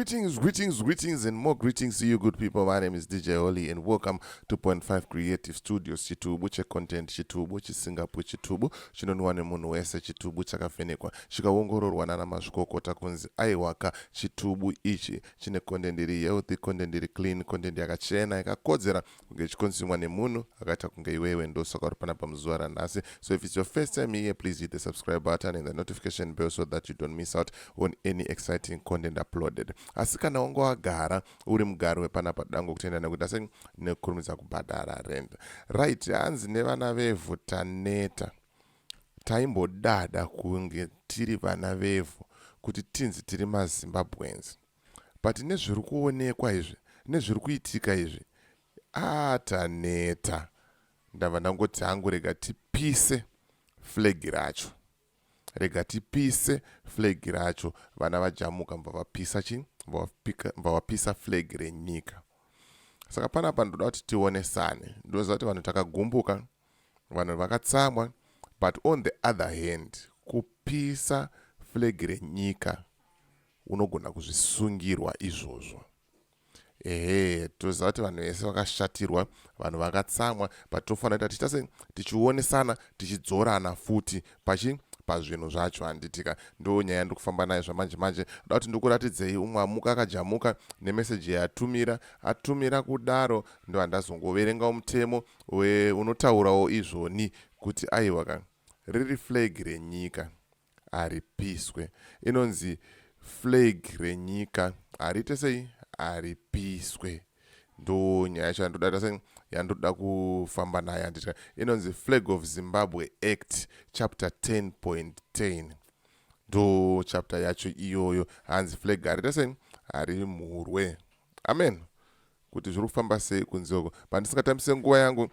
Greetings, greetings, greetings, and more greetings to you, good people. My name is DJ Holly, and welcome to Point 5 Creative Studios. Chitubu checontent, chitubu chisingapwe, chitubu chinonwa nemunhu wese, chitubu chakavhenekwa chikaongororwa nana mazvikokota kunzi aiwaka, chitubu ichi chine content iri healthy, content iri clean, content yakachena, yakakodzera kunge ichiconsumwa nemunhu akaita kunge iwewe. Ndosaka uri panapa muzuva ranhasi. So if it's your first time here, please hit the subscribe button and the notification bell so that you don't miss out on any exciting content uploaded. Asi kana wanga wagara uri mugari wepanapa, dango kutenda nekuti asi nekukurumidza kubhadhara rent. Right, hanzi nevana vevhu, taneta. Taimbodada kunge tiri vana vevhu, kuti tinzi tiri maZimbabweans, but nezviri kuonekwa izvi, nezviri kuitika izvi, ataneta. Ndabva ndangoti hangu rega tipise flag racho, rega tipise flag racho. Vana vajamuka, mubva vapisa chi mubva vapisa flag renyika. Saka panapa ndoda kuti tionesane. Ndinoziva kuti vanhu takagumbuka, vanhu vakatsamwa, but on the other hand, kupisa flag renyika unogona kuzvisungirwa izvozvo. Ehe, toziva kuti vanhu vese vakashatirwa, vanhu vakatsamwa, but tofanira kuita tichita sei? Tichionesana, tichidzorana futi pachi pazvinhu zvacho, handitika? Ndo nyaya ndiri kufamba nayo zvamanje manje. Da kuti ndikuratidzei umwe amuka akajamuka nemeseji yatumira. Atumira kudaro, ndo handazongoverengawo mutemo unotaurawo izvoni kuti aiwa ka, riri flag renyika haripiswe. Inonzi flag renyika hariite sei? Haripiswe. Ndo nyaya yacho yandoda sei, yandoda kufamba nayo, handiti? Inonzi Flag of Zimbabwe Act, chapter 10.10, ndo chapter yacho iyoyo. Hanzi flag hariite sei? Harimhurwe. Amen. Kuti zviri kufamba sei kunze uko? Pandisingatambise nguva yangu,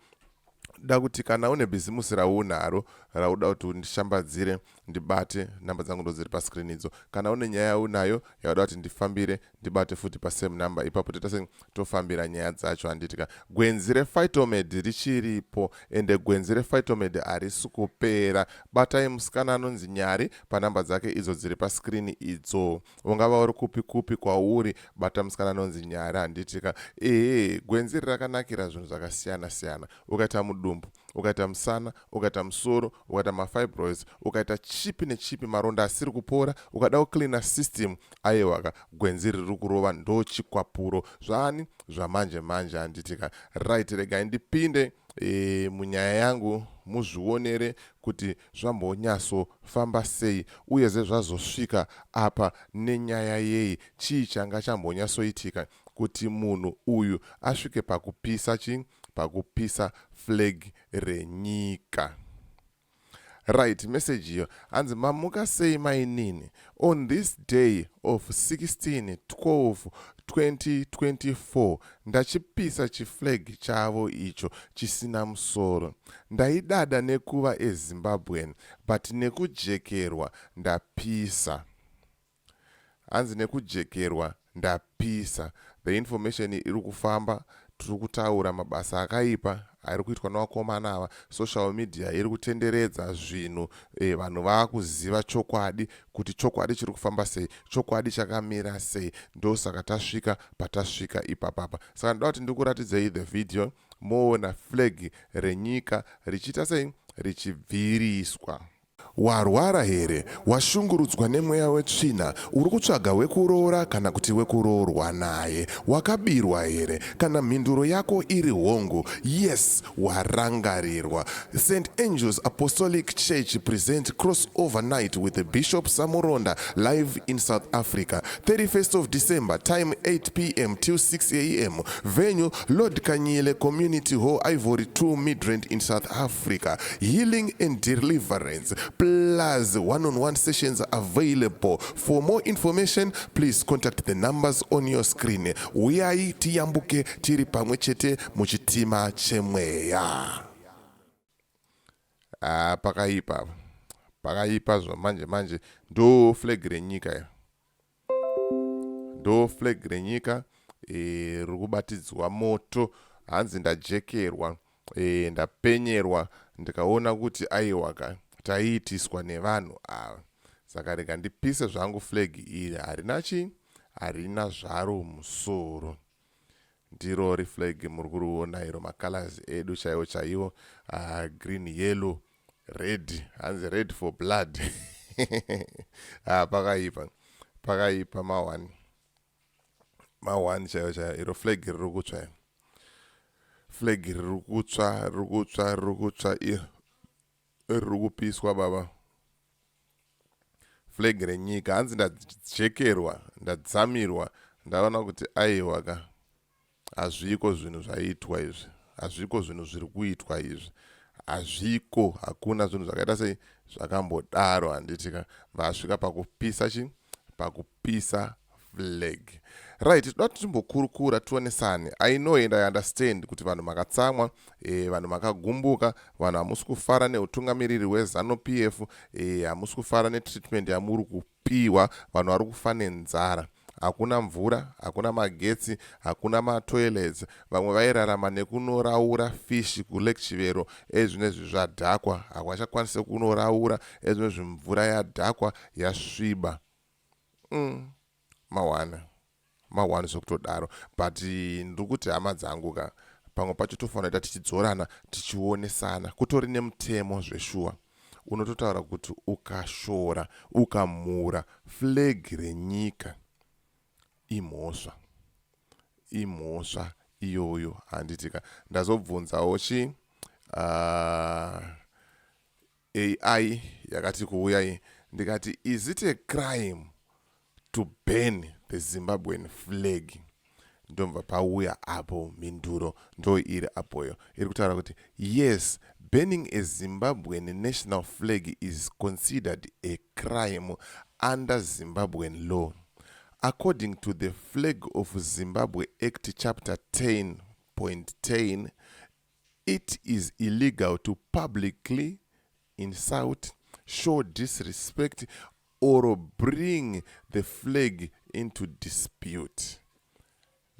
da kuti kana une bhizimusi raunaro rauda kuti undishambadzire, ndibate. Namba dzangu ndo dziri pascreen idzo. Kana une nyaya yaunayo yauda kuti ndifambire, ndibate futi pasame number ipapo. Toita sei? Tofambira nyaya dzacho, handitika? Gwenzi rePhytomed richiripo, ende gwenzi rePhytomed harisi kupera. Batai musikana anonzi Nyari panhamba dzake idzo dziri pascreen idzo. Ungava uri kupi kupi kwauri, bata musikana anonzi Nyari, handitika? Ehe, gwenzi iri rakanakira zvinhu zvakasiyana siyana. Ukaita mudumbu, ukaita musana, ukaita musoro, ukaita mafibroids, ukaita chipi nechipi, maronda asiri kupora, ukada kucleana system, aiwaka, gwenzi riri kurova. Ndo chikwapuro zvaani zvamanje manje, handitika? Right, regai ndipinde munyaya yangu, muzvionere kuti zvambonyatsofamba sei, uyezve zvazosvika apa nenyaya yei. Chii changa chambonyatsoitika kuti munhu uyu asvike pakupisa chi pakupisa flag renyika? Right, message iyo hanzi, "Mamuka sei mainini? On this day of 16 12 2024 ndachipisa chiflag chavo icho chisina musoro. Ndaidada nekuva eZimbabwean, but nekujekerwa ndapisa." Hanzi nekujekerwa ndapisa. The information iri kufamba, tiri kutaura mabasa akaipa ari kuitwa nevakomana ava. Social media iri kutenderedza zvinhu. Vanhu vaakuziva chokwadi, kuti chokwadi chiri kufamba sei, chokwadi chakamira sei. Ndosaka tasvika patasvika ipapapa. Saka ndoda kuti ndikuratidzei the video, moona flag renyika richiita sei, richibviriswa. Warwara here? Washungurudzwa nemweya wetsvina? Uri kutsvaga wekuroora kana kuti wekuroorwa naye? Wakabirwa here? Kana mhinduro yako iri hongu, yes, warangarirwa. St Angels Apostolic Church present Crossover Night with the Bishop Samuronda live in South Africa, 31st of December, time 8 p.m. till 6 a.m., venue Lord Kanyile Community Hall, Ivory 2, Midrand in South Africa. Healing and deliverance plus one-on-one sessions available. For more information, please contact the numbers on your screen. Uyai tiyambuke tiri pamwe chete muchitima chemweya. Ah, pakaipa, pakaipa zvamanje manje. Ndo flag renyika iyo, ndo flag renyika riri kubatidzwa moto. Hanzi ndajekerwa, ndapenyerwa, ndikaona kuti aiwaka, taiitiswa nevanhu ava. Saka rega ndipise zvangu flag iri. Harina chii? Harina zvaro musoro. Ndiro reflag muri kuriona iro, macolors edu chaiwo chaiwo, green, yellow, red. Hanzi red for blood. Pakaipa, pakaipa. Ma1 ma1 chaiwo chaiwo. Iro flag riri kutsva, flag riri kutsva, riri kutsva, riri kutsva, riri kupiswa baba, flag renyika. Hanzi ndajekerwa, ndadzamirwa, ndaona kuti aiwa ka, hazviko zvinhu zvaitwa izvi, hazviko zvinhu zviri kuitwa izvi, hazviko, hakuna zvinhu zvakaita sei zvakambodaro, handiti ka? Vasvika pakupisa chi pakupisa flag. Right, toda timbokurukura, tionesane. I know and I understand kuti vanhu makatsamwa, vanhu makagumbuka, vanhu hamusi kufara neutungamiriri hweZANU PF, hamusi kufara netreatment yamuri kupiwa. Vanhu vari kufa nenzara, hakuna mvura, hakuna magetsi, hakuna matoilets. Vamwe vairarama nekunoraura fish kuLake Chivero, ezvinezvi zvadhakwa, havachakwanisi kunoraura. Ezvinezvi mvura yadhakwa, yasviba. Mawana ma1 zvekutodaro. But ndiri kuti hama dzangu ka, pamwe pacho tofanira kuita tichidzorana, tichionesana. Kutori nemutemo zveshuwa unototaura kuti ukashora, ukamhura flag renyika, imhosva, imhosva iyoyo, handitika? Ndazobvunzawo chi AI yakati kuuyai, ndikati, "Is it a crime to burn the Zimbabwean flag?" Ndobva pauya apo mhinduro, ndo iri apoyo, iri kutaura kuti, "Yes, burning a Zimbabwean national flag is considered a crime under Zimbabwean law. According to the Flag of Zimbabwe Act, chapter 10.10, it is illegal to publicly insult, show disrespect or bring the flag into dispute."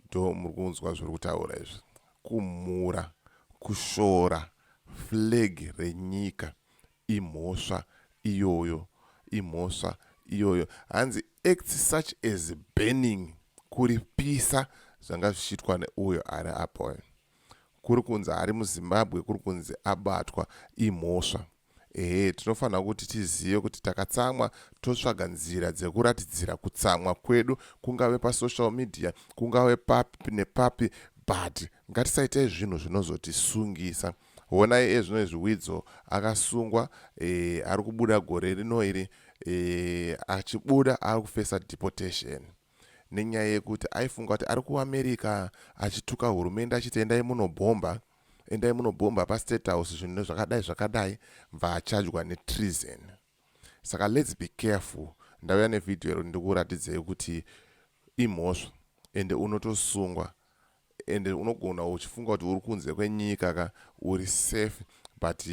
Ndo muri kunzwa zviri kutaura izvi. Kumhura, kushora flag renyika imhosva iyoyo, imhosva iyoyo. Hanzi acts such as burning, kuripisa, zvanga zvichiitwa neuyo ari apo, kuri kunzi ari muZimbabwe, kuri kunzi abatwa, imhosva. Ehe, tinofanira kuti tizive kuti takatsamwa, totsvaga nzira dzekuratidzira kutsamwa kwedu, kungave pasocial media, kungave papi nepapi, but ngatisaitei zvinhu zvinozotisungisa. Honai ezvino izvi, Widzo akasungwa, ari kubuda gore rino iri. Achibuda ari kufesa deportation nenyaya yekuti aifunga kuti ari kuAmerica, achituka hurumende achiti, "Endai munobhomba, endai munobhomba paState House," zvinhu zvakadai zvakadai, bva achajwa netreason. Saka let's be careful. Ndauya nevhidhiyo iro ndikuratidzei kuti imhosva, ende unotosungwa, ende unogona uchifunga kuti uri kunze kwenyika ka, uri safe, but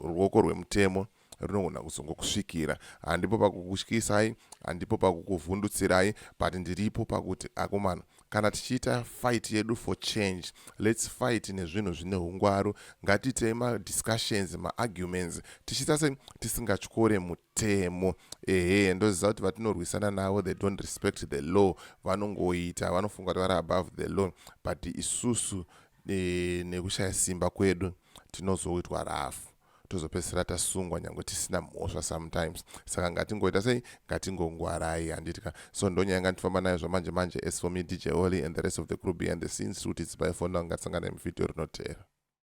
ruoko rwemutemo runogona kuzongokusvikira. Handipo pakukutyisai, handipo pakukuvhundutsirai, but ndiripo pakuti akomana, kana tichiita fight yedu for change, let's fight nezvinhu zvine ungwaru. Ngatiitei madiscussions, maarguments, tichiita se tisingatyore mutemo. Ehe, ndoziva kuti vatinorwisana navo, they don't respect the law. Vanongoita, vanofunga kuti vari above the law, but isusu nekushaya simba kwedu tinozoitwa rafu, tozopedzisira tasungwa nyange tisina mhosva sometimes. Saka ngatingoita sei? Ngatingongwarai, handitika? So ndonyaya ngandifamba nayo zvamanje manje. As for me, DJ Holly, and the rest of the crew behind the scenes, kuti it's bye for now. Ngatisangane muvhidhiyo rinotevera.